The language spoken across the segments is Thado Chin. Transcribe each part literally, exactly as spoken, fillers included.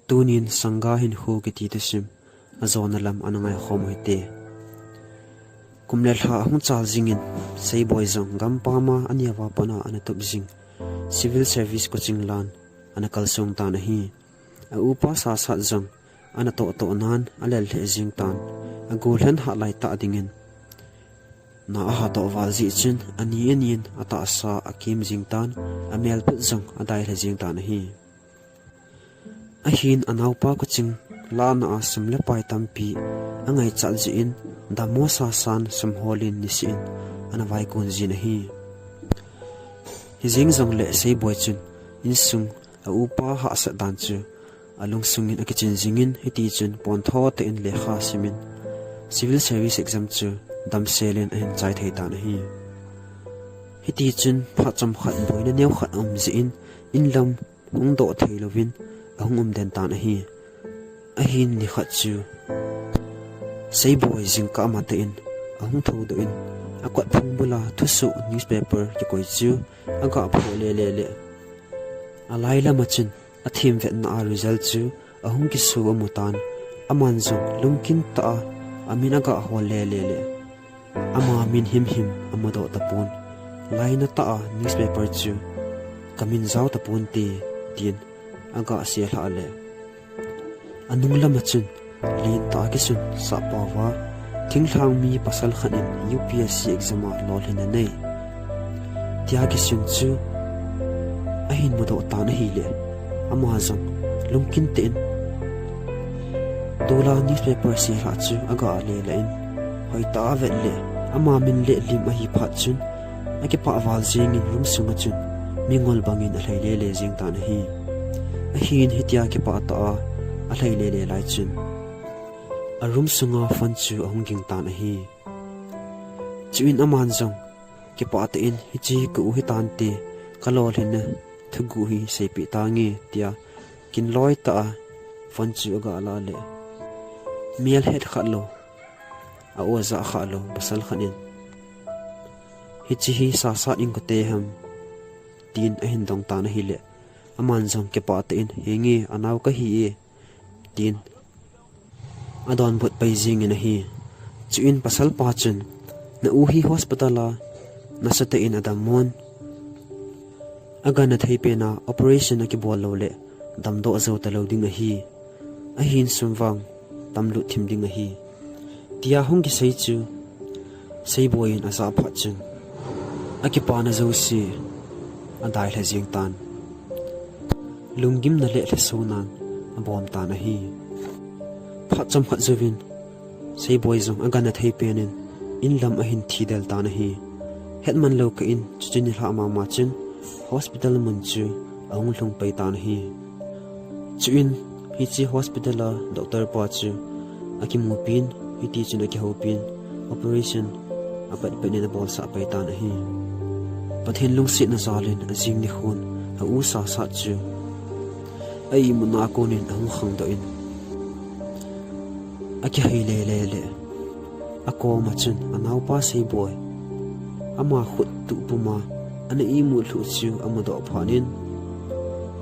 Tunin Sangha Hinkho kiti thusim ajona lam ana ngaikhom u hite. Kum le lha ahung chal jingin, Seiboi jong gampam a aneo a pat a ana tup jing Civil Service coaching lan ana kalsong tan ahi. A upa Sasat jong ana toh toh nan alel lheh jing tan, agol lhen hah lai tah dingin na aha toh val jeh chun ani anin atahsa akim jing tan, amel put jong adai lheh jing tan ahi. Ahin anaopa coaching lana a sum le pai tampi angaichat jeh in, Dammo Sasan sum holin niseh in ana vaikon jin ahi. Hijeng jongle Seiboi chun insung a upa hahsat dan chu alungsung in akichen jingin, hiti chun pontho tah in lekha simin Civil Service exam chu damsel in ahin chai thei tan ahi. Hiti chun phat chomkhat boina neokhat aum jeh in, inlam hung doh thei louvin ahung um den tan ahi. Ahin nikhat chu Seiboi jingkah matah in ahung thoudoh in, akotphung bula thusoh newspaper kikoi chu aga phoh lele le, alai lam a chun athemvetna a result chu ahung kiso amu tan, aman jong lungkin tah a amin aga hol lele le, ama min himhim amudoh tapon, lainatah a newspaper chu kamin jao tapon te, tin aga selhah le, anung lam a chun lentah a kisun sahpauva, thinglhang mi pasal khat in U P S C exam a lolhinna nei, tia kisun chu ahin mudoh tan ahile, ama jong lungkin tah in tula newspaper selhah chu aga lele in, hoitah a vet le, ama min le lim ahi phat chun akipah val jengin room sunga chun mingol bangin alhai lele jeng tan ahi. Ahin hitia kipah tah a alhai lele lai chun a room sunga phone chu ahung ging tan ahi. Chuin aman jong kipah tah in, hiche ka u hitante, kalolhinna thuguh hi seipeh tange, tia kinloi tah a phone chu aga la le, mel het khat lou, a-o ajah kha lou pasal khat in, hiche hi Sasat in kote ham, tin ahin dong tan ahile, aman jong kipah tah in, henge, anao kahi e, tin adonbut pai jingin ahi. Chuin pasalpa chun, na u hi hospital a nasatah in adammon, agangthei pen a operation akibol loule damdoh jou talou ding ahi. Ahin sum vang tamlut thim ding ahi, tia hung kisei chu Seiboi in ajah phat chun, akipana jouse adai lheh jeng tan, lunggimna le lhasonan abom tan ahi. Phat chomkhat jouvin Seiboi jong agangthei pen in inlam ahin thidel tan ahi. Hetman lou kah in chuche nilhah mama chun hospital mun chu ahung lhung pai tan ahi. Chuin hiche hospital a doctor pa chu akimupin, hitichun akihoupin, operation apatpet in abolsah pai tan ahi. Pathen lungsetna jalin ajing nikhon a u Sasat chu a-imutna a konin ahung khangdoh in, akihei lele le, akoma chun anaopa Seiboi ama khut tuh puma ana imut lhuh chu amudoh phat in,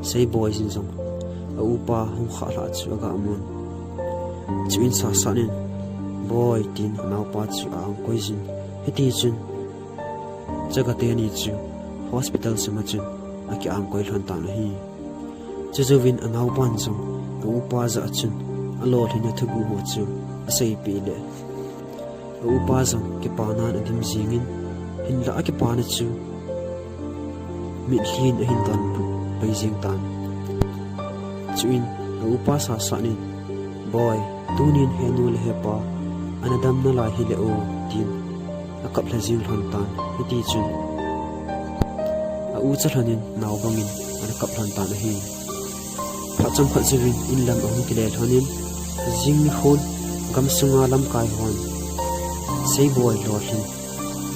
Seiboi in jong a upa hung khahlhah chu agamun. Chuin Sasat in, Boi, tin anaopa chu a-angkoi jin, hitichun chaga teni chu hospital sunga chun aki-angkoi lhon tan ahi. Chujouvin anaopan jong a upa jah a chun alolhinna thuguh ho chu aseipeh le, a upa jong kipanan adim jingin, hinlah akipana chu mitlhin ahin donbut pai jeng tan. Chuin a upa Sasat in, Boi, tunin henu le hepa ana dam nalai hile o, tin akap lha jeng lhon tan. Hitichun a ucha lhonin nao bangin ana kap lhon tan ahi. Phat chomkhat jouvin inlam ahung kile lhonin, jing nikhon gamsunga lamkai hon Seiboi lolhin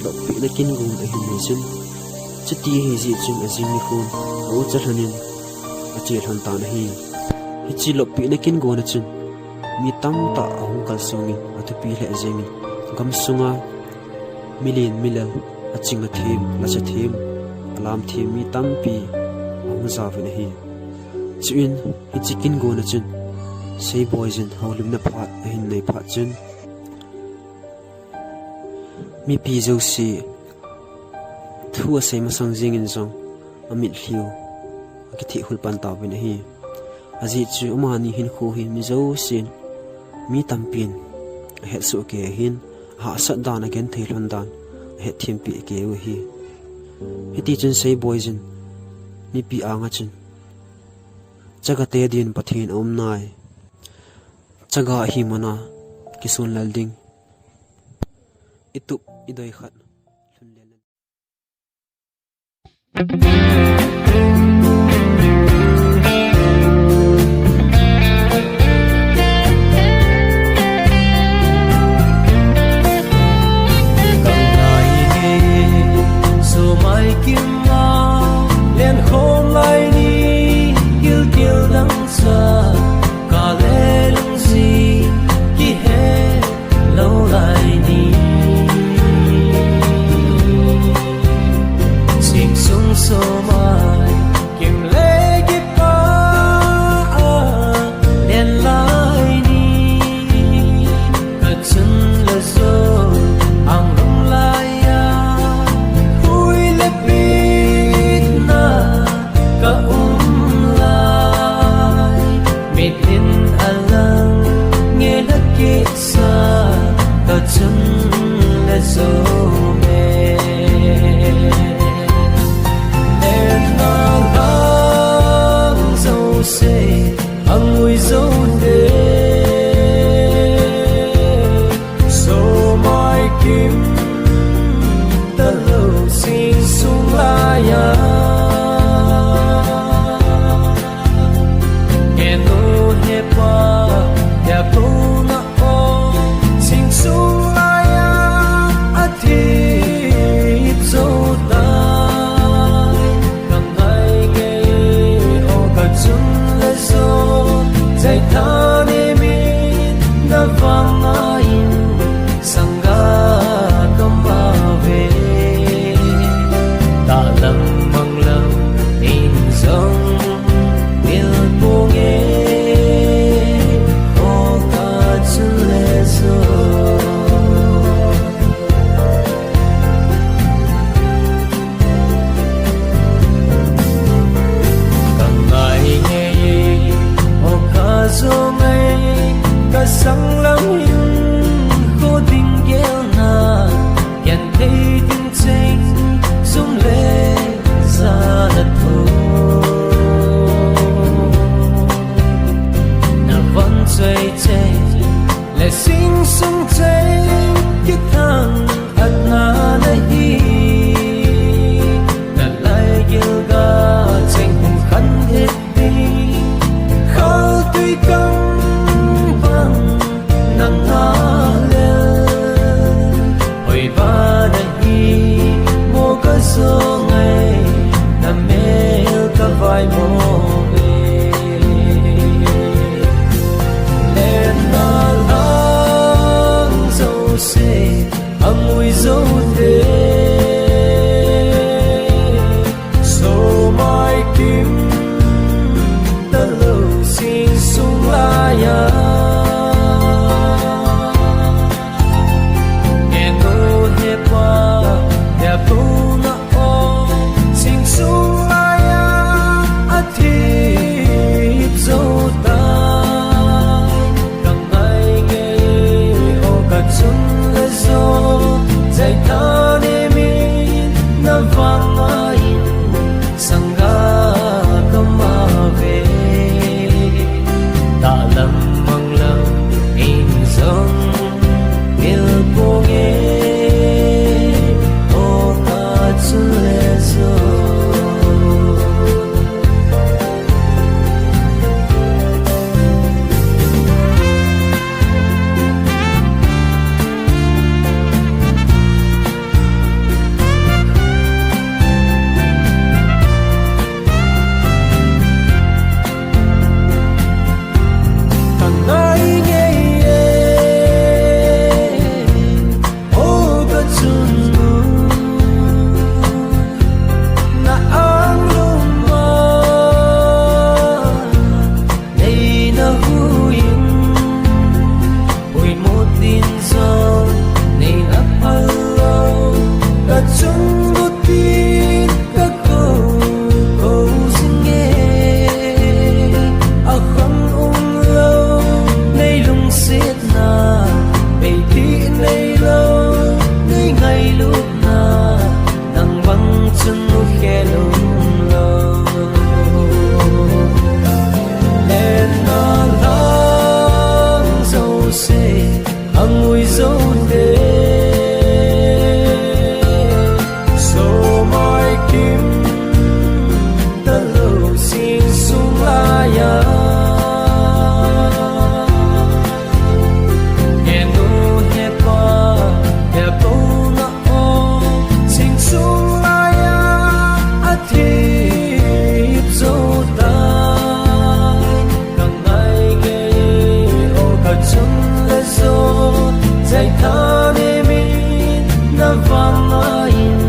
loppehna kin gon ahin nei chun, chuti ahijeh chun ajing nikhon a ucha lhonin ache lhon tan ahi. Hiche loppehna kin gon a chun mi tamtah ahung kalsongin athupi lheh jengin, gamsunga milen milal, aching athem, lacha them, alam them mi tampi ahung jaovin ahi. Chuin hiche kin gon a chun Seiboijin houlimna phat ahin nei phat chun, mipi jouse thu asei masang jengin jong amitlhiu akithehkhul pan tauvin ahi. Ajeh chu amani hinkho hi mi jousen, mi tampin ahetsoh kei ahin, ahahsat dan, agenthei lhon dan ahetthempeh kei u ahi. Hitichun Seiboijin mipi anga chun, Chaga te din Pathen aum nai. Chaga ahi muna kisonlel ding. Itup idei khat lhunlel. Somai kim a lenkhom lai ni, gilkel dang cha kale lungset kihe lou lai ni. Sing sung somai kim le kipa a len lai ni. Kachun le jo ang lum lai a, hui le pitna kaum lai. Mitlhi alang nge na kisa kachun le jo me. Len na lang jouse angui jou te. Somai kim talou sing sung lai a, he nu he pa, ya ko na o, sing sung lai a, athi jou tai. Ka ngai ngei o kachun le jo, jai tha ni mi na vang a in sanga kama ve. Talang manglang in jong mil pu nge o kachun le jo. Ka ngai ngei, o ka jo ngai, ka sang lang Angui zo te, somai kim, talou sing sung laiya. Henu hepa, helpona o, sing sung laiya, athip zo ta. Kangai ngei o kachun le zo, zai tha ne mi na vanga in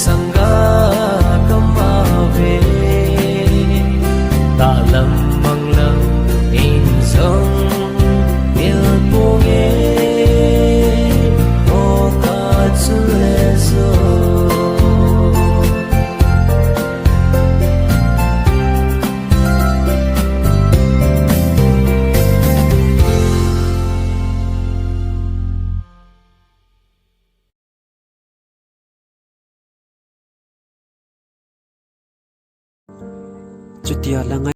sanga kama ve. Talam manglam in zong mil punge o kachun le zo. Chutia langa